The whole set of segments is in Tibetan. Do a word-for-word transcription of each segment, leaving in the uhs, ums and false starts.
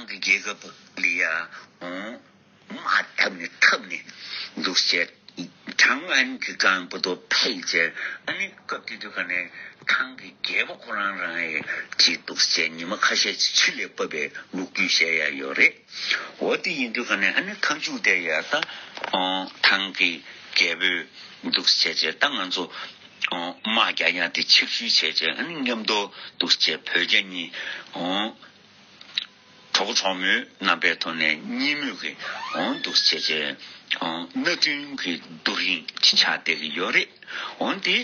གི་རྒྱལ་ཁབ་ལ་ཡ་འོང་། དམག་འཐབ་ནས་འཐབ་ནས་འདུག་བྱས། ཁྲང་ཨན་གྱི་སྒང་བར་དུ་ཕེབས་བྱས། ཨ་ནི་སྐབས་དེ་དུས་ག་ནས་ཐང་གི་རྒྱལ་པོ་ཁོ་རང་རང་ཡི་ཅིག་འདུག་བྱས་ཉི་མ་ཁ་ཤས་ཕྱི་ལ་བབས་པའི་ལོ་རྒྱུས་བཤད་ཡ་ཡོད་རེད། འོ་དེ་ཡིན་དུས་ག་ནས་ཨ་ནི་མཐའ་མཇུག་དེ་ཡ་ད་ཐང་གི་རྒྱལ་པོས་འདུག་བྱས་བྱས། ད་ང་ཚོ་དམག་རྒྱག་ཡ་དེ་ཕྱིར་བཤོལ་བྱས་བྱས། ཨ་ནི་མཉམ་དུ་འདུག་བྱས་བོད་རྒྱ་གཉིས་གྲོགས་གྲོགས་མོའི་རྣམ་པའི་ཐོག་ནས་གཉིས་མོས་ཀྱི་འོང་འདུག་བྱས་བྱས། མནའ་མཐུན་གྱི་རྡོ་རིང་ཅིག་ཆགས་བསྡད་ཀྱི་ཡོད་རེད། འོན་ཏེ་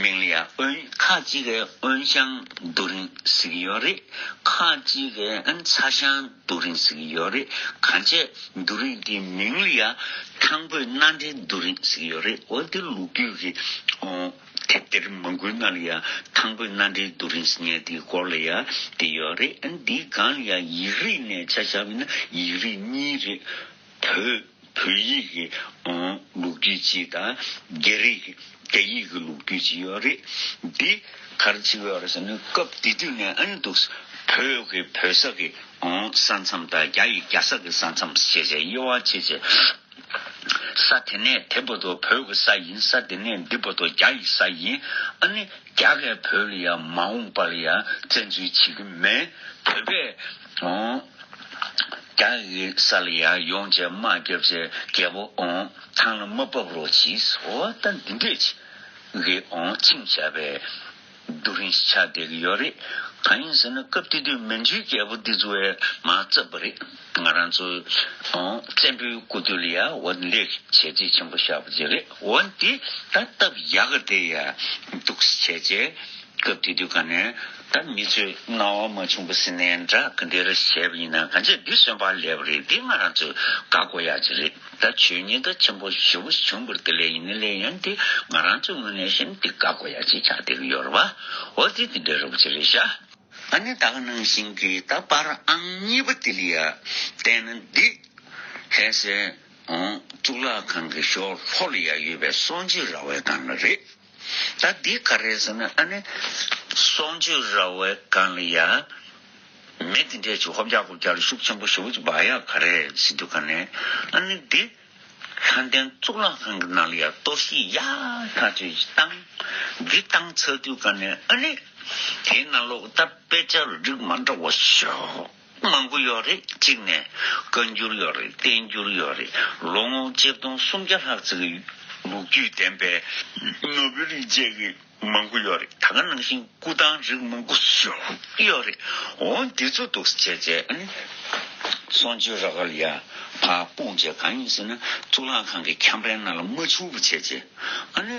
མིང་ལ་ཡང་དབོན། ཁ་ཅིག་གིས་དབོན་ཞང་རྡོ་རིང་ཟེར་གྱི་ཡོད་རེད། ཁ་ཅིག་གིས་ཨ་ཚ་ཞང་རྡོ་རིང་ཟེར་གྱི་ཡོད་རེད། གང་བྱས་རྡོ་རིང་དེའི་མིང་ལ་ཡང་ཐང་བོད་མནའ་འབྲེལ་རྡོ་རིང་ཟེར་གྱི་ཡོད་རེད། འོ་དེ་ལོ་རྒྱུས་ཀྱི་འོང་དེབ་ཐེར་མང་པོའི་ནང་ལ་ཡང་ཐང་བོད་མནའ་འབྲེལ་རྡོ་རིང་ཟེར་མཁན་དེའི་སྐོར་ལ་ཡང་དེ་ཡོད་རེད། ཨ་འདིའི་སྒང་ལ་ཡང་ཡིག་རིགས་ནས་ཆ་བཞག་པ་ཡིན་ན་ཡིག་རིགས་གཉིས་རེད། བོད་བོད་ཡིག་གི་འོང་ལོ་རྒྱུས་གཅིག་དང་། རྒྱ་རིགས་རྒྱ་ཡིག་གི་ལོ་རྒྱུས་གཅིག་ཡོད་རེད། འདི་ག་རེ་བྱེད་ཀྱི་ཡོད་རེད་ཟེར་ན། སྐབས་དེ་དུས་ནས་ཨ་ནི་འདུག་བོད་ཀྱི་བོད་ས་གི་འོང་ས་མཚམས་དང་། རྒྱ་ཡི་རྒྱ་ས་གི་ས་མཚམས་བྱས་བྱས། དབྱེ་བ་ཕྱེ་བྱས། ས་དེ་ནས་དེ་བར་དུ་བོད་ཀྱི་ས་ཡིན། ས་དེ་ནས་འདི་བར་དུ་རྒྱ་ཡི་ས་ཡིན། ཨ་ནི་རྒྱ་གིས་བོད་ལ་ཡང་མ་འོངས་པ་ལ་ཡང་བཙན་འཛུལ་བྱེད་ཀྱི་མེད། བོད་པས་འོང་རྒྱ་ཡི་ས་ལ་ཡང་ཡོང་བྱས་དམག་རྒྱབ་བྱས། རྒྱལ་པོ་འོང་ཐང་ལ་མ་བབས་རོགས་གྱིས། འོ་ད་འདི་འདྲས་ཅིག་གི་འོང་ཁྲིམས་བཞག་པའི་རྡོ་རིང་ཞིག་ཆགས་བསྡད་ཀྱི་ཡོད་རེད། གང་ཡིན་ཟེར་ན་སྐབས་དེ་དུས་མན་ཇུའི་རྒྱལ་པོ་འདི་ཚོ་བས་མར་བཙབ་པ་རེད། ང་རང་ཚོ་འོང་བཙན་པོའི་སྐུ་དུས་ལ་ཡང་འོ་འདི་འདྲས་བྱས་རྗེས་ཆེན་པོ་བཞག་པ་ཅིག་རེད། འོ་འདི་ད་སྟབས་ཡག་ག་དེ་ཡང་འདུག་བྱས་བྱས། སྐབས་དེ་དུས་ག་ནས་ད་མི་ཚོས་སྣང་བ་མ་བྱུང་བ་ཟེར་ནའི་འདྲ། ག་འདྲ་བྱས་པ་ཡིན་ན། གང་བྱས་འདི་གསོན་པར་ལས་པ་རེད། འདི་ང་རང་ཚོས་དགག་དགོས་ཡ་ཅིག་རེད། ད་ཆོས་ཉིད་ད་ཆེན་པོ་ཞེ་པོ་བྱུང་བར་དེ་ལས་ཡིན་ན་ལས་ཡང་འདི་ང་རང་ཚོའི་ངོས་ནས་བཤད་ན་འདི་དགག་དགོས་ཡ་ཅིག་ཆགས་བསྡད་ཀྱི་ཡོད་རེད་པ། འོ་འདི་འདི་འདྲ་རོབ་ཅིག་རེད་ཤག་ཨ་ནི་ད་ག་ནང་བཞིན་གྱི་ད་པར་ཨང་གཉིས་པ་དེ་ལ་ཡ་བལྟས་ན། འདི་ལྷ་སའི་འོང་གཙུག་ལག་ཁང་གི་ཞོར་ལྷོ་ལ་ཡ་ཡོད་པའི་གསང་སྤྱོད་ར་བའི་སྒང་ལ་རེད། ད་འདི་ག་རེ་ཟེར་ན། ཨ་ནི་གསང་སྤྱོད་ར་བའི་སྒང་ལ་ཡ་མི་དེ་འདྲས་ཅིག་ཧོབ་རྒྱག་ཧོབ་རྒྱག་ལ་ཤུགས་ཆེན་པོ་ཞེ་པོ་ཅིག་འབར་ཡག་ག་རེ་ཟེར་དུས་ག་ནས། ཨ་ནི་འདི་ལྷ་ལྡན་གཙུག་ལག་ཁང་གི་ནང་ལ་ཡ་གཏོར་བཤིག་ཡག་ཐག་ཆོད་ཅིག་བཏང་། འདི་བཏང་ཚར་དུས་ག་ནས། ཨ་ནི་དེའི་ནང་ལོགས་ད་དཔེ་ཆ་རིགས་མ་འདྲ་བ་ཞེ་མང་པོ་ཡོད་རེད། གཅིག་ནས་བཀའ་འགྱུར་ཡོད་རེད། བསྟན་འགྱུར་ཡོད་རེད། ལོ་ངོ་ཆིག་སྟོང་སུམ་བརྒྱ་ལྷག་ཙམ་གྱི་ལོ་རྒྱུས་ལྡན་པའི་ནོར་བུ་རིན་ཆེན་གྱི་མང་པོ་ཡོད་རེད། ད་ག་ནང་བཞིན་སྐུ་ཐང་རིགས་མང་པོ་ཞེ་པོ་ཡོད་རེད། འོ་འདི་ཚོ་འདུག་བྱས་བྱས། ཨ་ནི་གསང་སྤྱོད་ར་བ་ལ་ཡ་ཕར་སྤུངས་བྱས། གང་ཡིན་ཟེར་ན་གཙུག་ལག་ཁང་གི་ཁྱམས་རའི་ནང་ལ་མ་ཆུག་པ་བྱས་བྱས། ཨ་ནི་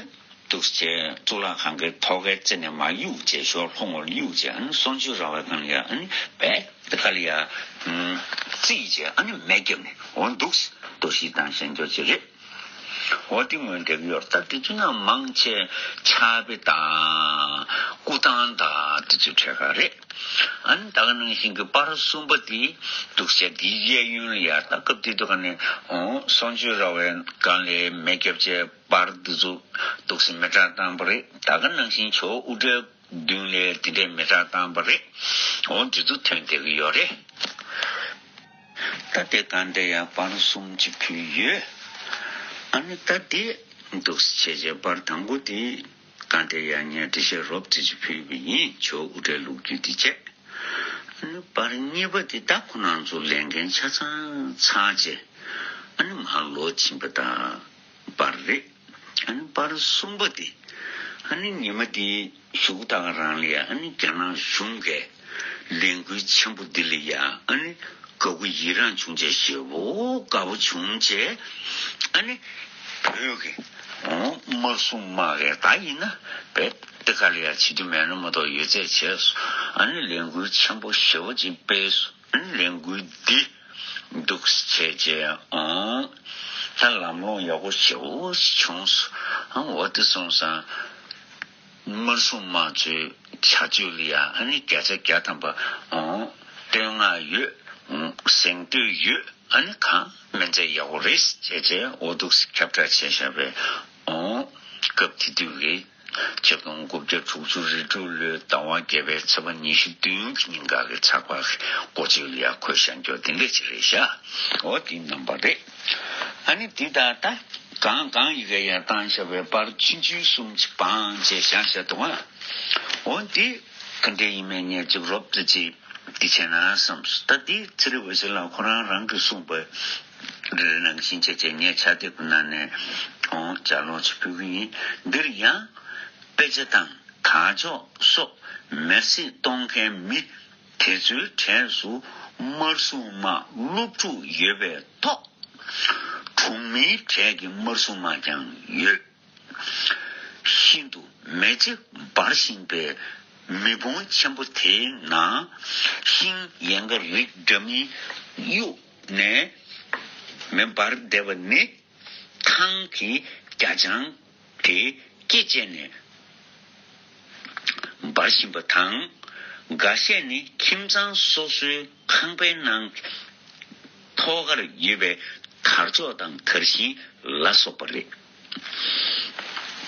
འདུག་བྱས་གཙུག་ལག་ཁང་གི་ཐོག་ཁའི་རྩེ་ནས་མར་གཡུགས་བྱས། ཞོར་ལྷོ་ངོས་ལ་གཡུགས་བྱས། ཨ་ནི་གསང་སྤྱོད་ར་བའི་སྒང་ལ་ཡ་ཨ་ནི་བས་དེ་ག་ལ་ཡ་རྩིས་བྱས། ཨ་ནི་མེ་བརྒྱབ་ནས། འོ་འདུག་གཏོར་བཤིག་བཏང་ཞེན་ཆོག་ཅིག་རེད། འོ་དེ་སྔོན་འདེབས་ཡོད། ད་དེ་ཚོ་ན་མང་ཆེ་ཕྱག་དཔེ་དང་སྐུ་ཐང་དང་དེ་ཚོའི་གྲས་ཁ་རེད། ཨ་ནི་ད་ག་ནང་བཞིན་གྱི་པར་གསུམ་པ་དེ་འདུག་བྱས། དེའི་གཡས་གཡོན་ལ་ཡ་ད་སྐབས་དེ་དུས་ག་ནས་འོང་གསང་སྤྱོད་ར་བའི་སྒང་ལ་མེ་བརྒྱབ་བྱས་པར་འདི་ཚོ་འདུག་སེ་མེ་སྲེག་བཏང་པ་རེད། ད་ག་ནང་བཞིན་ཇོ་བོ་དབུ་སྐྲའི་མདུན་ལ་དེ་འདྲའི་མེ་སྲེག་བཏང་པ་རེད། འོ་འདི་ཚོ་ཐོན་བསྡད་ཀྱི་ཡོད་རེད། ད་དེ་ག་འདྲ་ཡ་པར་གསུམ་ཅིག་ཕུལ་ཡོད། ཨ་ནི་ད་དེ་འདུག་སེ་བྱས་བྱས་པར་དང་པོ་དེ་ག་འདྲ་ཡ་ངས་འགྲེལ་བཤད་རོབ་ཙམ་ཅིག་ཕུལ་བ་ཡིན། ཇོ་བོ་དབུ་སྐྲའི་ལོ་རྒྱུས་དེ་བྱས། ཨ་ནི་པར་གཉིས་པ་དེ་ད་ཁོ་རང་ཚོ་ལས་འགན་ཆ་ཚང་ཚར་བྱས། ཨ་ནི་མར་ལོག་ཕྱིན་པ་དང་པར་རེད། ཨ་ནི་པར་གསུམ་པ་དེ། ཨ་ནི་ཉི་མ་དེ་གཞུག་དག་རང་ལ་ཡ་ཨ་ནི་རྒྱ་ནག་གཞུང་གིས་ལས་འགུལ་ཆེན་པོ་འདི་ལ་ཡ་ཨ་ནི་དགའ་པོ་ཡི་རངས་བྱུང་བྱས། ཞེ་པོ་དགའ་པོ་བྱུང་བྱས། ཨ་ནི་བོད་ཀྱི་འོང་དམར་སྲུང་དམག་གིས་ད་ཡིན་ན་བས་དེ་ག་ལ་ཡ་བྱེད་རྒྱུ་མེད་ན་མ་གཏོགས་ཡོད་ཚད་བྱས་སོང་། ཨ་ནི་ལས་འགུལ་ཆེན་པོ་ཞེ་པོ་ཅིག་སྤེལ་སོང་། ཨ་ནི་ལས་འགུལ་འདི་འདུག་སེ་བྱས་བྱས། ཨང་། ད་ལམ་ལྷོང་ཡག་པོ་ཞེ་པོ་ཞིག་བྱུང་སོང་། ཨང་། འོ་དེ་སོང་ཙང་དམར་སྲུང་དམག་ཚོའི་བྱ་སྤྱོད་ལ་ཡང་ཨ་ནི་བརྒྱ་ཆ་བརྒྱ་ཐམ་པ། ཨང་། བསྟོད་བསྔགས་ཡོད། ཨང་། གཟེངས་བསྟོད་ཡོད། ཨ་ནི་གང་མིན་ཚད་ཡག་པོ་རེད་བྱས་བྱས། འོ་འདུག་སེ་ཁྱབ་བསྒྲགས་བྱས་བཞག་པའི། ཨང་། སྐབས་དེ་དུས་ཀྱི་ ཆིག་སྟོང་དགུ་བརྒྱ་དྲུག་ཅུ་རེ་དྲུག་ལོའི་ཟླ་བ་བརྒྱད་པའི་ཚེས་པ་ཉི་ཤུ་བདུན་གྱི་ཉིན་ག་གི་ཚགས་པར་གི་འགོ་བརྗོད་ལ་ཡ་འཁོད་བཞག་རྒྱུ་དེ་འདྲ་ཅིག་རེད་ཤག་འོ་དེ་རྣམ་པ་རེད། ཨ་ནི་དེ་ད་ལྟ་གང་གང་ཡི་གེ་ཡར་བཏང་བཞག་པའི་པར་ཆུང་ཆུང་གསུམ་ཅིག་བང་བྱས་བཞག་བཞག་འདུག་ཨ། འོ་འདི་ག་འདྲ་ཡིན་མིན་ངས་ཅིག་རོབ་ཙམ་ཅིག་འདི་བྱས་ན་བསམས་སོང་། ད་འདི་ཚེ་རིང་འོད་ཟེར་ལགས་ཁོ་རང་རང་གིས་གསུངས་པ་རེ་རེ་ནང་བཞིན་བྱས་བྱས་ངས་ཕྱག་དེབ་ཀྱི་ནང་ནས་འོང་ལྗགས་ཀློག་ཅིག་ཕུལ་གྱི་ཡིན། འདིར་ཡང་དཔེ་ཆ་དང་དར་ལྕོག་སོགས་མེར་སྲེག་གཏོང་མཁན་མི་དེ་ཚོའི་གྲས་སུ་དམར་སྲུང་དམག་སློབ་ཕྲུག་ཡོད་པའི་ཐོག་གྲོང་མིའི་གྲས་ཀྱི་དམར་སྲུང་དམག་ཀྱང་ཡོད། ཤིན་ཏུ་མེ་ལྕེ་འབར་བཞིན་པའི་མེ་ཕུང་ཆེན་པོ་དེའི་ནང་ཤིང་ཡན་ག་རིགས་འདྲ་མིན་གཡུགས་ནས་མེ་འབར་བསྡད་པ་ནི་ཐང་གི་རྒྱ་ལྕང་དེ་སྐེ་བཅད་ནས་འབར་བཞིན་པ་དང་། འགའ་ཤས་ནི་ཁྱིམ་ཚང་སོ་སོའི་ཁང་པའི་ནང་ཐོག་ཁར་ཡོད་པའི་དར་ལྕོག་དང་དར་ཤིང་ལ་སོགས་པ་རེད།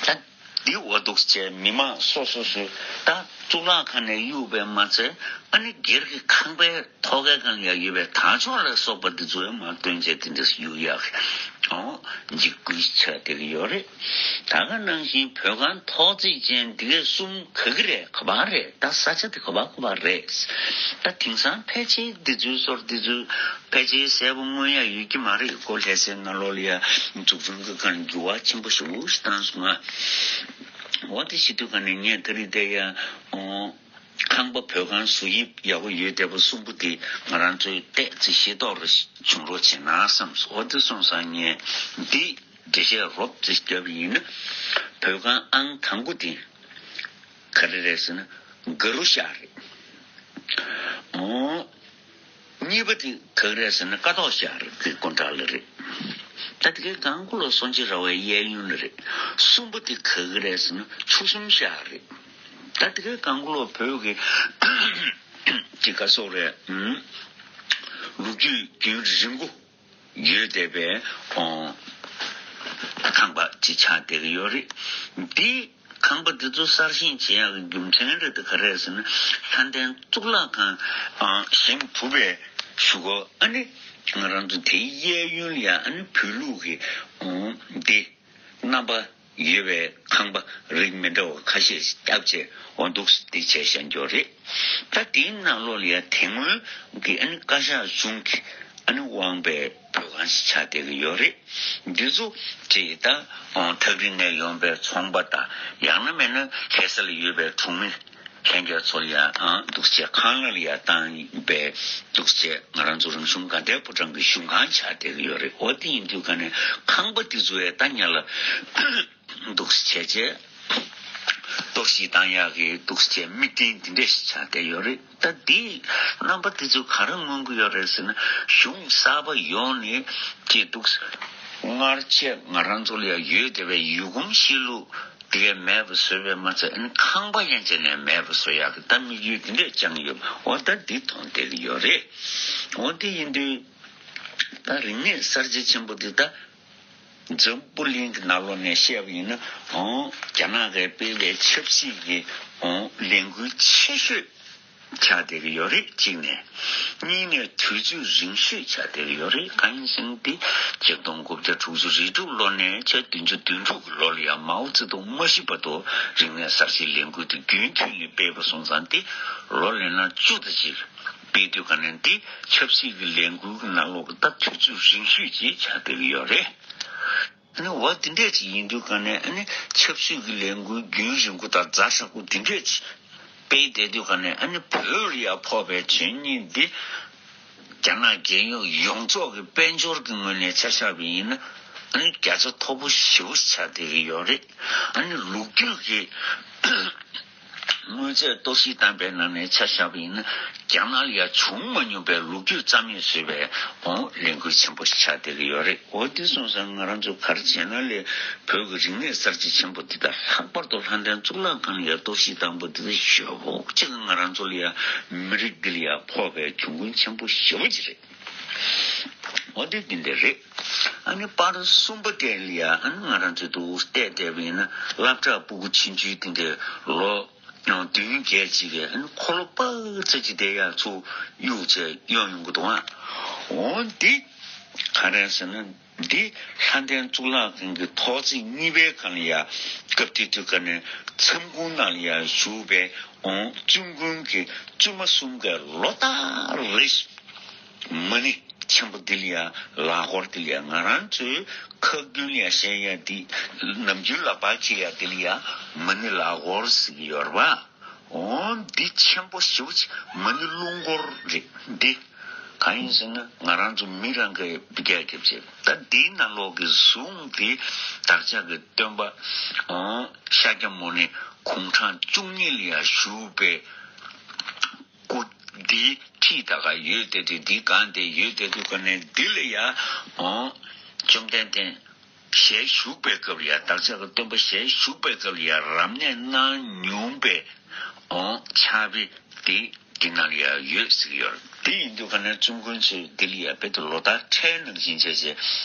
ད་འདི་འོ་འདུག་སེ་མི་མང་སོ་སོ་སོའི་ད་གཙུག་ལག་ཁང་ནས་གཡུགས་པའི་མ་ཚད་ཨ་ནི་སྒེར་གྱི་ཁང་པའི་ཐོག་ཁའི་སྒང་ལ་ཡོད་པའི་དར་ལྕོག་ལ་སོགས་པ་འདི་ཚོ་ཡང་མར་བཏོན་བྱས་དེ་འདྲ་གཡུག་ཡག་གི་འོ་འཇིགས་སྐུལ་བྱས་བསྡད་ཀྱི་ཡོད་རེད། ད་ག་ནང་བཞིན་བོད་ཁང་ཐོག་བརྩེགས་ཅན་འདི་གས་གསུམ་ག་གི་རེད། ག་པར་རེད། ད་ས་ཆ་དེ་ག་པར་ག་པར་རེད། ད་དེང་སང་ཕལ་ཆེར་འདི་ཚོའི་སོར་འདི་ཚོའི་ཕལ་ཆེར་གསལ་པོ་མངོན་ཡག་ཡོད་ཀྱི་མ་རེད། ཁོ་ལྷ་སའི་ནང་ལོགས་ལ་ཡ་འཛུགས་སྐྲུན་གྱི་སྒང་འགྱུར་བ་ཆེན་པོ་ཞེ་པོ་ཞིག་བཏང་སོང་ང་། འོ་དེ་བྱེད་དུས་ག་ནས་ངས་ད་རེས་དེ་ཡ་ཨོ། ཁང་པ་བོད་ཁང་བཟོ་དབྱིབས་ཡག་པོ་ཡོད་བསྡད་པ་གསུམ་པོ་དེ་ང་རང་ཚོས་བལྟས་ཚེ་ཤེས་རྟོགས་རེ་བྱུང་རོགས་བྱེད་ན་བསམས་སོང་། འོ་དེ་སོང་ཙང་ངས་འདི་འགྲེལ་བཤད་རོབ་ཙམ་བརྒྱབ་པ་ཡིན་ན། བོད་ཁང་ཨང་དང་པོ་དེ་ག་རེ་རེད་ཟེར་ན་དགའ་རུ་ཤག་རེད། འོ། གཉིས་པ་དེ་ག་རེ་རེད་ཟེར་ན་ཀ་ཐོག་ཤག་རེད། དེ་དཀོན་དྲག་ལ་རེད། ད་དེ་གའི་སྒང་ག་ལོ་སོན་ཆེ་ར་བའི་གཡས་གཡོན་ལ་རེད། གསུམ་པ་དེ་ག་གི་རེད་ཟེར་ན་ཆུ་གསུམ་ཤག་རེད། ད་དེ་གའི་སྒང་ག་ལོ་བོད་ཀྱི་ཅི་ག་སོགས་རེད། ལོ་རྒྱུས་རྒྱུན་རིང་པོ་ཡོད་བསྡད་པའི་ཁང་པ་ཅིག་ཆགས་བསྡད་ཀྱི་ཡོད་རེད། འདི་ཁང་པ་འདི་ཚོ་གསར་བཞེངས་བྱེད་ཡག་གི་རྒྱུ་མཚན་རེད་དེ་ག་རེ་རེད་ཟེར་ན། ལྷ་ལྡན་གཙུག་ལག་ཁང་བཞེངས་གྲུབ་པའི་གཞུག་གུ་ཨ་ནི་ང་རང་ཚོ་དེའི་གཡས་གཡོན་ལ་ཡ་ཨ་ནི་བོད་ལུགས་ཀྱི་འདི་རྣམ་པ་ཡོད་པའི་ཁང་པ་རིགས་མི་འདྲ་བ་ཁ་ཤས་ཤིག་བརྒྱབ་བྱས་འོ་འདུག་སེ་འདི་བྱས་བཞག་རྒྱུ་རེད། ད་དེའི་ནང་ལོགས་ལ་ཡ་དེ་སྔོན་གྱི་ཨ་ནི་བཀའ་ཤག་གཞུང་གི་ཨ་ནི་དབང་པའི་བོད་ཁང་ཞིག་ཆགས་བསྡད་ཀྱི་ཡོད་རེད། འདི་ཚོ་ཅིག་ད་ཐག་རིང་ནས་ཡོང་པའི་ཚོང་པ་དང་ཡང་ན་མིན་ན་ལྷ་ས་ལ་ཡོད་པའི་གྲོང་མི་ལྷན་རྒྱས་ཚོ་ལ་ཡ་འདུག་སེ་ཁང་གླ་ལ་ཡ་བཏང་པའི་འདུག་སེ་ང་རང་ཚོ་རང་གཞུང་དགའ་ལྡན་ཕོ་བྲང་གི་གཞུང་ཁང་ཆགས་བསྡད་ཀྱི་ཡོད་རེད། འོ་དེ་ཡིན་དུས་ག་ནས་ཁང་པ་འདི་ཚོ་ཡ་ད་ཉ་ལ་འདུག་སེ་བྱས་བྱས་གཏོར་བཤིག་བཏང་ཡག་གི་འདུག་སེ་དམིགས་རྟེན་འདི་འདྲ་ཞིག་ཆགས་བསྡད་ཡོད་རེད། ད་འདི་རྣམ་པ་འདི་ཚོ་ག་རེ་མངོན་གྱི་ཡོད་རེད་ཟེར་ན། གཞུང་གསར་པ་ཡོང་ནས་ཀྱི་འདུག་སེ་སྔར་ཆད་ང་རང་ཚོ་ལ་ཡ་ཡོད་བསྡད་པའི་ཡུལ་གོམས་གཤིས་ལུགས་དེ་གས་མེད་པ་བཟོས་པའི་མ་ཚད་ཨ་ནི་ཁང་པ་ཡན་ཆད་ནས་མེད་པ་བཟོ་ཡག་གི་ད་དམིགས་ཡུལ་འདི་འདྲ་བཅངས་ཡོད། འོ་ད་འདི་མཐོང་བསྡད་ཀྱི་ཡོད་རེད། འོ་དེ་ཡིན་དུས་ད་རིག་གནས་གསར་བརྗེ་ཆེན་པོ་འདི་ད། འཛམ་བུ་གླིང་གི་ནང་ལོགས་ནས་བཤད་པ་ཡིན་ན། འོང་རྒྱ་ནག་གིས་སྤེལ་བའི་ཆབ་སྲིད་ཀྱི་འོང་ལས་འགུལ་ཆེ་ཤོས་ཆགས་བསྡད་ཀྱི་ཡོད་རེད། གཅིག་ནས། གཉིས་ནས་དུས་ཚོད་རིང་ཤོས་ཆགས་བསྡད་ཀྱི་ཡོད་རེད། གང་ཡིན་ཟེར་ན་འདི་ཆིག་སྟོང་དགུ་བརྒྱ་དྲུག་ཅུ་རེ་དྲུག་ལོ་ནས་ཆིག་སྟོང་བདུན་ཅུ་དོན་དྲུག་གི་ལོ་ལ་ཡང་མའོ་ཙེ་ཏུང་མ་ཤི་བར་དུ་རིག་གནས་གསར་བརྗེའི་ལས་འགུལ་དེ་རྒྱུན་མཐུད་ནས་སྤེལ་བ་སོང་ཙང་། འདི་ལོ་ལོན་ན་བཅུ་ཙམ་ཅིག་སྤེལ་དུས་ག་ནས་འདི་ཆབ་སྲིད་ཀྱི་ལས་འགུལ་གྱི་ནང་ལོགས་ཀྱི་ད་དུས་ཚོད་རིང་ཤོས་ཅིག་ཆགས་བསྡད་ཀྱི་ཡོད་རེད། ཨ་ནི་འོ་འདི་འདྲས་ཅིག་ཡིན་དུས་ག་ནས་ཨ་ནི་ཆབ་སྲིད་ཀྱི་ལས་འགུལ་རྒྱུན་རིང་པོ་དང་ཛ་དྲག་པོ་འདི་འདྲས་ཅིག་སྤེལ་བསྡད་དུས་ག་ནས་ཨ་ནི་བོད་ལ་ཡ་ཕོག་པའི་གྱོད་གཉིས་འདི་རྒྱ་ནག་རྒྱལ་ཡོངས་ཡོངས་རྫོགས་ཀྱི་དཔལ་འབྱོར་གྱི་ངོས་ནས་ཆ་བཞག་པ་ཡིན་ན་ཨ་ནི་བརྒྱ་ཆ་མཐོ་པོ་ཞེ་པོ་ཆགས་བསྡད་ཀྱི་ཡོད་རེད། ཨ་ནི་ལོ་རྒྱུས་ཀྱི་དངོས་རྫས་གཏོར་བཤིག་བཏང་པའི་ནང་ནས་ཆ་བཞག་པ་ཡིན་ན་རྒྱ་ནག་ལ་ཡ་བྱུང་མ་མྱོང་པའི་ལོ་རྒྱུས་རྩ་མེད་བཟོས་པའི་འོང་ལས་འགུལ་ཆེན་པོ་ཞིག་ཆགས་བསྡད་ཀྱི་ཡོད་རེད། འོ་དེ་སོང་ཙང་ང་རང་ཚོ་ག་རེ་བྱས་ན་ལས་བོད་ཀྱི་རིག་གནས་གསར་བརྗེ་ཆེན་པོ་འདི་དང་ལྷག་པར་དུ་ལྷ་ལྡན་གཙུག་ལག་ཁང་ལ་ཡ་གཏོར་བཤིག་བཏང་པ་འདི་ལ་ཞེ་པོ་ཅིག་ང་རང་ཚོ་ལ་ཡ་མི་རིགས་འདི་ལ་ཡ་ཕོག་པའི་གྱོང་གུན་ཆེན་པོ་ཞེ་པོ་ཅིག་རེད། འོ་དེ་འདི་འདྲ་རེད། ཨ་ནི་པར་གསུམ་པ་དེ་ལ་ཡ་ཨ་ནི་ང་རང་ཚོས་འདུག་བལྟས་བལྟས་པ་ཡིན་ན་སློབ་གྲྭ་སྤུ་གུ་ཆུང་ཆུང་དེ་འདྲའི་ལོ་བདུན་བརྒྱད་ཅིག་གིས་ཨ་ནི་འཁོར་ལོ་པགས་ཙམ་ཅིག་དེ་ཡར་ཚུར་གཡུག་བྱས་གཡོག་ཡོང་གི་འདུག་ཨ། འོ་འདི་ག་རེ་ཟེར་ན། འདི་ལྷ་ལྡན་གཙུག་ལག་ཁང་གི་ཐོག་བརྩེགས་གཉིས་པའི་སྒང་ལ་ཡ་སྐབས་དེ་དུས་ཀ་ནས་མཚམས་ཁང་ནང་ལ་ཡ་བཞུགས་པའི་འོང་བཙུན་དགོན་གྱི་བཙུན་མ་གསུམ་གའི་ལོ་ལྟར་རེ་བཞིན་མ་ཎི་ཆེན་པོ་འདི་ལ་ཡ་ལག་འཁོར་འདི་ལ་ཡ་ང་རང་ཚོའི་ཁ་རྒྱུན་ལ་ཡ་བཤད་ཡ་འདི་ནམ་རྒྱུན་ལག་པ་འཁྱེར་ཡ་འདི་ལ་ཡ་མ་ཎི་ལག་འཁོར་ཟེར་གྱི་ཡོད་རེད་པ། འོ་འདི་ཆེན་པོ་ཞེ་པོ་ཅིག་མ་ཎི་རླུང་འཁོར་རེད་འདི། གང་ཡིན་ཟེར་ན་ང་རང་ཚོ་མི་རང་གིས་བརྒྱ་སྐྱབས་བྱས། ད་འདིའི་ནང་ལོགས་ཀྱི་གཟུངས་འདི་བདག་ཅག་གི་སྟོན་པ་འོ་ཤཱཀྱ་མུ་ནེ་དགུང་གྲངས་བཅུ་གཉིས་ལ་ཡ་བཞུགས་པའི་སྐུ་འདིའི་འཁྲིས་ད་ག་ཡོད་དེ་དུས་འདི་གང་དེ་ཡོད་དེ་དུས་ག་ནས་འདི་ལ་ཡ་འོ་བཅོམ་ལྡན་འདས་ཞལ་བཞུགས་པའི་སྐབས་ལ་ཡ་བདག་ཅག་གི་སྟོན་པ་ཞལ་བཞུགས་པའི་སྐབས་ལ་ཡ་རབ་གནས་གནང་མྱོང་པའི་འོ་ཕྱག་དཔེ་དེ་འདི་ནང་ལ་ཡ་ཡོད་ཟེར་གྱི་ཡོད་རེད། དེ་ཡིན་དུས་ག་ནས་བཙུན་དགོན་ཚོས་འདི་ལ་ཡ་དཔེ་དེ་ལོ་ལྟར་འཕྲལ་ནང་བཞིན་བྱས་བྱས་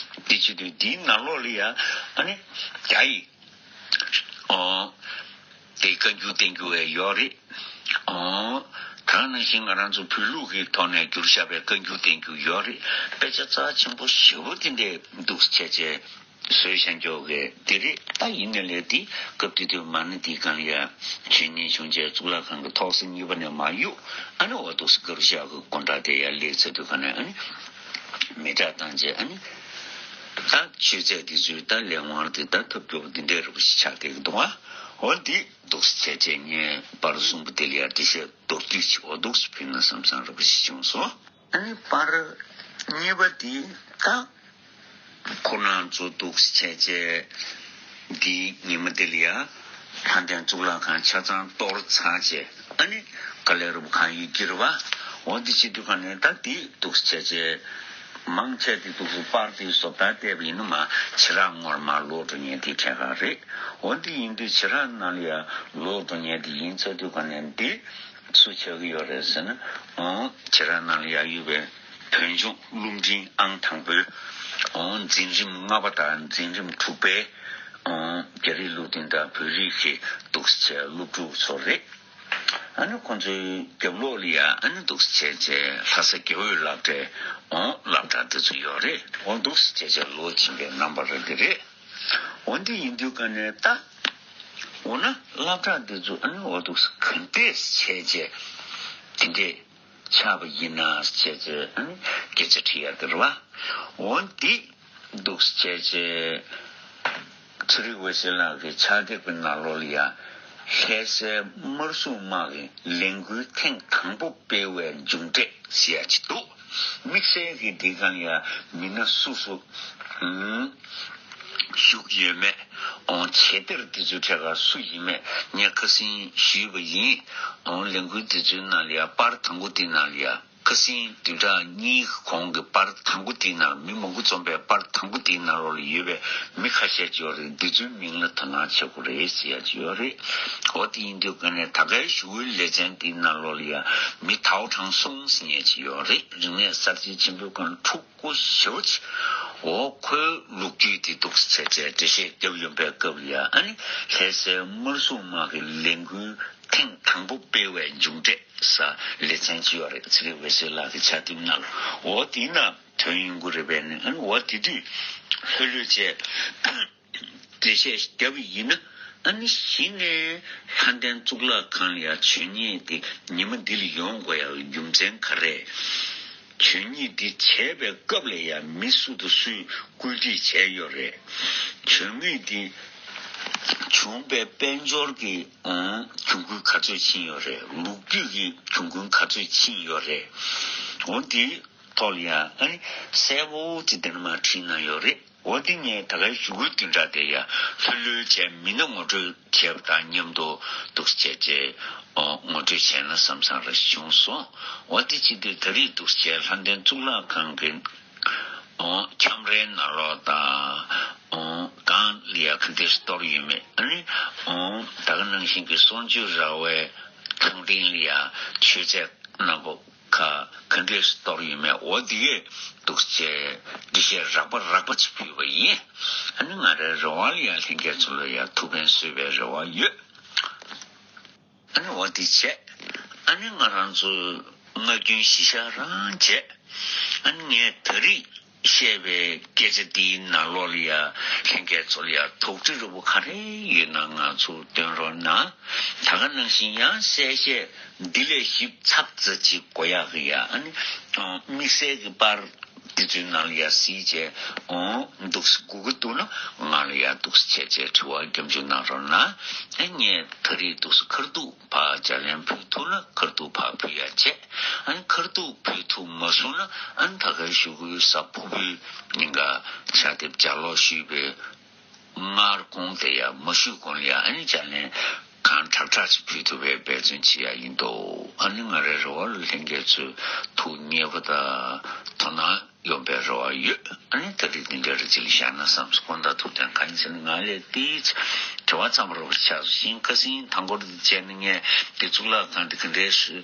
འདི་བྱེད་དུས་འདིའི་ནང་ལོགས་ལ་ཡ་ཨ་ནི་རྒྱ་ཡིག་འོ་དེ་བཀའ་འགྱུར་བསྟན་འགྱུར་བའི་ཡོད་རེད། ཨོ། ད་ནང་བཞིན་ང་རང་ཚོ་བོད་ལུགས་ཀྱི་ཐོག་ནས་བསྒྱུར་བཞག་པའི་བཀའ་འགྱུར་བསྟན་འགྱུར་ཡོད་རེད། དཔེ་ཆ་རྩ་ཆེན་པོ་ཞེ་པོ་དེ་འདྲས་འདུག་བྱས་བྱས་བཟོས་བཞག་འཇོག་གི་དེ་རེད། ད་ཡིན་ནའི་ལས་དེ་སྐབས་དེ་དུས་མ་ཎི་དེའི་སྒང་ལ་ཡ་ཆོས་ཉིད་གཞུང་ཆེན་གཙུག་ལག་ཁང་གི་ཐོག་བརྩེགས་གཉིས་པ་ནས་མར་གཡུག་ཨ་ནི་འོ་འདུག་སེ་བསྒྱུར་བཞག་གི་དགོང་དག་དེ་ཡར་སླེབས་ཚར་དུས་ག་ནས་ཨ་ནི་མེ་སྲེག་བཏང་བྱས་ཨ་ནི་ད་མཆོད་རྫས་དེ་ཚོའི་ད་ལས་དབང་དེ་ད་ཐབས་སྐྱོ་པོ་དེ་འདྲས་རེད་པ་ཞིག་ཆགས་བསྡད་ཀྱི་འདུག་ཨ། འོ་འདི་འདུག་སེ་བྱས་བྱས་ངས་པར་གསུམ་པོ་དེ་ལ་ཡ་འགྲེལ་བཤད་མདོར་བསྡུས་ཅིག་འོ་འདུག་སེ་ཕུལ་ན་བསམ་བསམ་རེ་བ་ཞིག་བྱུང་སོང་། ཨ་ནི་པར་གཉིས་པ་འདི་ད་ཁོ་རང་ཚོ་འདུག་སེ་བྱས་བྱས་འདི་ཉི་མ་འདི་ལ་ཡ་ལྷ་ལྡན་གཙུག་ལག་ཁང་ཆ་ཚང་གཏོར་ཚར་བྱས་ཨ་ནི་ག་ལེ་རུ་གང་ཡོད་ཀྱི་རེད་པ། འོ་འདི་བྱེད་དུས་ག་ནས་ད་འདི་འདུག་སེ་བྱས་བྱས། མང་ཆེ་དེ་འདུག་སེ་པར་དེ་བཟོ་ལྟ་བལྟས་པ་ཡིན་ན་མ་བྱེ་བྲག་ངོ་མ་ལོག་འགྲོ་མཁན་དེ་གྲས་ཁ་རེད། འོ་འདི་ཡིན་དུས་བྱེ་བྲག་ནང་ལ་ཡ་ལོག་འགྲོ་མཁན་དེ་ཡིན་ཚར་དུས་ག་ནས་འདི་སུ་ཆགས་ཀྱི་ཡོད་རེད་ཟེར་ན། འོ་བྱེ་བྲག་ནང་ལ་ཡ་ཡོད་པའི་བོད་ལྗོངས་སློབ་འབྲིང་ཨང་དང་པོའི་འོ་འཛིན་རིམ་ལྔ་པ་དང་འཛིན་རིམ་དྲུག་པའི་འོ་རྒྱ་རིགས་སློབ་འབྲིང་དང་བོད་རིགས་ཀྱི་འདུག་སེ་བྱས་སློབ་ཕྲུག་ཚོ་རེད། ཨ་ནི་ཁོང་ཚོའི་རྒྱབ་ལོགས་ལ་ཡ་ཨ་ནི་འདུག་སེ་བྱས་བྱས་ལྷ་ས་དགེ་འོས་སློབ་གྲྭའི་འོང་སློབ་གྲྭ་འདི་ཚོ་ཡོད་རེད། འོ་འདུག་སེ་བྱས་བྱས་ལོ་ཕྱིན་པའི་རྣམ་པ་རེད་འདི་རེད། འོ་འདི་ཡིན་དུས་ག་ནས་ད་འོ་ན་སློབ་གྲྭ་འདི་ཚོ་ཨ་ནི་འོ་འདུག་སེ་ག་འདྲས་བྱས་བྱས་དེ་འདྲས་ཆགས་པ་ཡིན་ན་བྱས་བྱས་ཨ་ནི་སྐད་ཆ་དྲི་ཡ་འདི་རེད་བ། འོ་འདི། འདུག་སེ་བྱས་བྱས། ཚེ་རིང་འོད་ཟེར་ལགས་ཀྱི་ཕྱག་དེབ་ཀྱི་ནང་ལོགས་ལ་ཡ། ལྷ་སའི་དམར་སྲུང་དམག་གིས་ལས་འགུལ་ཐེངས་དང་པོ་སྤེལ་བའི་མཇུག་འབྲས་ཟེར་ཡ་ཅིག་འདུག་དམིགས་བསལ་གྱི་འདི་གང་ཡ་མི་སྣ་སུ་སུ། ཨུམ། ཞུགས་ཡོད་མེད། འོང་བྱེད་གཏེར་འདི་ཚོའི་གྲས་ཀ་སུ་ཡིན་མེད་ངས་ཁ་སང་ཞུས་པ་ཡིན། འོང་ལས་འགུལ་འདི་ཚོའི་ནང་ལ་ཡ་པར་དང་པོ་འདི་ནང་ལ་ཡ། ཁ་སང་བདུན་ཕྲག་གཉིས་གོང་གི་པར་དང་པོ་དེའི་ནང་མི་མང་པོ་འཛོམས་པའི་པར་དང་པོ་དེའི་ནང་ལོགས་ལ་ཡོད་པའི་མི་ཁ་ཤས་ཅིག་ཡོད་རེད། འདི་ཚོའི་མིང་ལ་དོ་སྣང་བྱེད་དགོས་རེད་ཟེར་ཡ་ཅིག་ཡོད་རེད། འོ་དེ་ཡིན་དུས་ག་ནས་ད་གའི་ཞུ་སྐུལ་ལེ་ཚན་དེའི་ནང་ལོགས་ལ་ཡ་མི་ཐའོ་ཁྲང་སུང་ཟེར་མཁན་ཅིག་ཡོད་རེད། རིག་གནས་གསར་བརྗེ་ཆེན་པོའི་སྒང་ཕྲུ་གུ་ཞེ་པོ་ཅིག་འོ་ཁོའི་ལོ་རྒྱུས་དེ་འདུག་སེ་བྱས་བྱས་འགྲེལ་བཤད་རྒྱབ་ཡོང་པའི་སྐབས་ལ་ཡ་ཨ་ནི་ལྷ་སའི་དམར་སྲུང་དམག་གི་ལས་འགུལ་ཐེངས་དང་པོ་སྤེལ་བའི་མཇུག་འབྲས་ས་ལེ་ཚན་ཅིག་ཡོད་རེད། ཚེ་རིང་འོད་ཟེར་ལགས་ཀྱི་ཕྱག་དེབ་ནང་ལ་འོ་དེའི་ནང་ཐོན་ཡོང་གི་རེད་པས་ནི། ཨ་ནི་འོ་དེ་དུས་ལྷོད་ལྷོད་བྱས་འགྲེལ་བཤད་བརྒྱབ་པ་ཡིན་ན། ཨ་ནི་གཞི་ནས་ལྷ་ལྡན་གཙུག་ལག་ཁང་ལ་ཡ་མཆོད་མེ་དེ་ཉི་མ་འདི་ལ་ཡོང་དགོས་ཡ་རྒྱུ་མཚན་ག་རེ། མཆོད་མེ་འདི་བྱས་པའི་སྐབས་ལ་ཡ་མི་སུ་དང་སུས་བཀོད་སྒྲིག་བྱས་ཡོད་རེད། མཆོད་མེ་འདི་བྱུང་བའི་དཔལ་འབྱོར་གྱི་ཨང་གྱོང་གུན་ག་ཚོད་ཕྱིན་ཡོད་རེད། ལོ་རྒྱུས་ཀྱི་གྱོང་གུན་ག་ཚོད་ཕྱིན་ཡོད་རེད། འོ་འདིའི་ཐོག་ལ་ཡ་ཨ་ནི་གསལ་པོ་ཅིག་འདི་ནས་མར་བྲིས་གནང་ཡོད་རེད། འོ་དེ་ངས་ད་གའི་ཞུ་སྐུལ་བདུན་ཕྲག་དེ་ཡ་ལྷོད་ལྷོད་བྱས་མི་སྣ་ངོ་སྤྲོད་བྱས་པ་དང་མཉམ་དུ་འདུག་སེ་བྱས་བྱས་ཨོ་ངོ་སྤྲོད་བྱས་ན་བསམ་བསམ་རེ་བྱུང་སོང་། འོ་དེ་བྱེད་དུས་ད་རེས་འདུག་སེ་བྱས་ལྷ་ལྡན་གཙུག་ལག་ཁང་གི་ཨོ་ཁྱམས་རའི་ནང་ལོགས་དང་ཨོ་སྒང་ལ་ཡ་ག་འདྲས་གཏོར་ཡོད་མེད། ཨ་ནི་ཨོ་ད་ག་ནང་བཞིན་གྱི་གསུང་ཆོས་ར་བའི་ཐང་སྟེང་ལ་ཡ་མཆོད་རྫས་སྣ་ཁོག་ག་ ཨ་ག་འདྲས་གཏོར་ཡོད་མེད་འོ་དེ་གས་འདུག་སེ་འགྲེལ་བཤད་རགས་པ་རགས་པ་ཅིག་ཕུལ་བ་ཡིན། ཨ་ནི་ང་རའི་རེ་བ་ལ་ཡང་ལྷན་རྒྱས་ཚོ་ལ་ཡང་ཐུགས་ཕན་གསོས་པའི་རེ་བ་ཡོད། ཨ་ནི་འོ་དེ་བྱས། ཨ་ནི་ང་རང་ཚོ་ངག་རྒྱུན་གཞི་བཞག་རང་བྱས། ཨ་ནི་ངས་ད་རེས་བཤད་པའི་སྐད་ཆ་འདིའི་ནང་ལོགས་ལ་ཡ་ལྷན་རྒྱས་ཚོ་ལ་ཡ་དོགས་འདྲི་རེ་བོ་ག་རེ་ཡོད་ན་ང་ཚོ་སྟོན་རོགས་གནང་། ད་ག་ནང་བཞིན་ཡང་གསལ་བཤད་འདི་ལས་ཞིབ་ཚགས་ཚུད་ཅིག་དགོས་ཡག་གི་ཡ་ཨ་ནི་དམིགས་བསལ་གྱི་པར་འདི་ཚོའི་ནང་ལ་ཡ་གཟིགས་བྱས་འོང་འདུག་སེ་སྒུག་གི་འདུག་ན་ང་ལ་ཡ་འདུག་སེ་བྱས་བྱས་དྲི་བ་སྐྱབས་འཇུག་གནང་རོགས་གནང་། ཨ་ངས་ད་རེས་འདུག་སེ་ཁ་ཐུག་ཕར་ལྗགས་ལན་ཕུལ་ཐུབ་ན་ཁ་ཐུག་ཕར་ཕུལ་ཡ་བྱས། ཨ་ནི་ཁ་ཐུག་ཕུལ་ཐུབ་མ་སོང་ན་ཨ་ནི་ད་ག་གཞུག་གུའི་གཟའ་ཕུར་བུའི་ཉིན་ཀ་ཕྱག་དེབ་ལྗགས་ཀློག་ཞུས་པའི་སྔར་གོང་དེ་ཡ་མ་ཞུས་གོང་ལ་ཡ་ཨ་ནི་ལྗགས་ལན་གང་དྲག་དྲག་ཅིག་ཕུལ་ཐུབ་པའི་འབད་བརྩོན་བྱེད་ཡ་ཡིན་འདུག་ཨ་ནི་ང་རའི་རེ་བ་ལ་ལྷན་རྒྱས་ཚོས་ཐུགས་མཉེས་པ་དང་དོ་སྣང་ཡོང་པའི་རེ་བ་ཡོད། ཨ་ནི་ད་རེས་འདི་འདྲ་རེ་ཅིག་ལ་བཞག་ན་བསམས་སོང་། དགོངས་དག་ཐུགས་བདེན། གང་ཡིན་ཟེར་ན་ང་ལས་ཏིས་དྲི་བ་ཚང་མ་རོགས་ཆགས་སོང་ཤིང་ཁ་སང་དང་པོར་འདི་བྱས་ན་ངས་འདི་གཙུག་ལག་ཁང་འདི་ག་འདྲའི་ཞུ་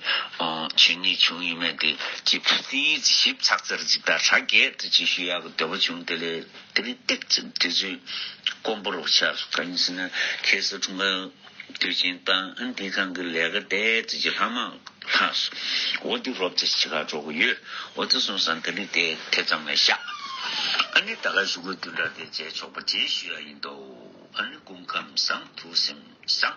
ཨ་བྱེད་ངེས་བྱུང་ཡིན་མེད་འདི་ཅིག་ཏིས་ཞིབ་ཚགས་ཚར་ཅིག་དང་གྲ་རྒྱས་འདི་ཅིག་ཞུ་ཡག་གི་འདོད་པ་བྱུང་། དེ་ལས་དེ་རིང་ཏིག་ཙམ་དུས་ཚོད་དཀོན་པོ་རོགས་ཆགས་སོང་། གང་ཡིན་ཟེར་ན་ཁ་སང་འཁྲུངས་སྐར་དུས་ཆེན་བཏང་ཨ་ནི་དེ་སྒང་གི་ལས་ཀ་དེ་ཙི་ཅིག་ལྷག་མ་ལྷག་སོང་། འོ་དེ་རོབ་ཙམ་བྱེད་ག་འགྲོ་གི་ཡོད། འོ་དེ་སོང་ཙང་དེ་རིང་དེ་དེ་ཙམ་ལ་བཞག་ཨ་ནི་ད་ག་གཞུག་གུ་བདུན་ཕྲག་དེ་མཇལ་ཆོག་པ་བྱེད་ཞུ་ཡ་ཡིན་འདུག་ཨ་ནི་སྐུ་ཁམས་བཟང་། ཐུགས་སེམས་བཟང་།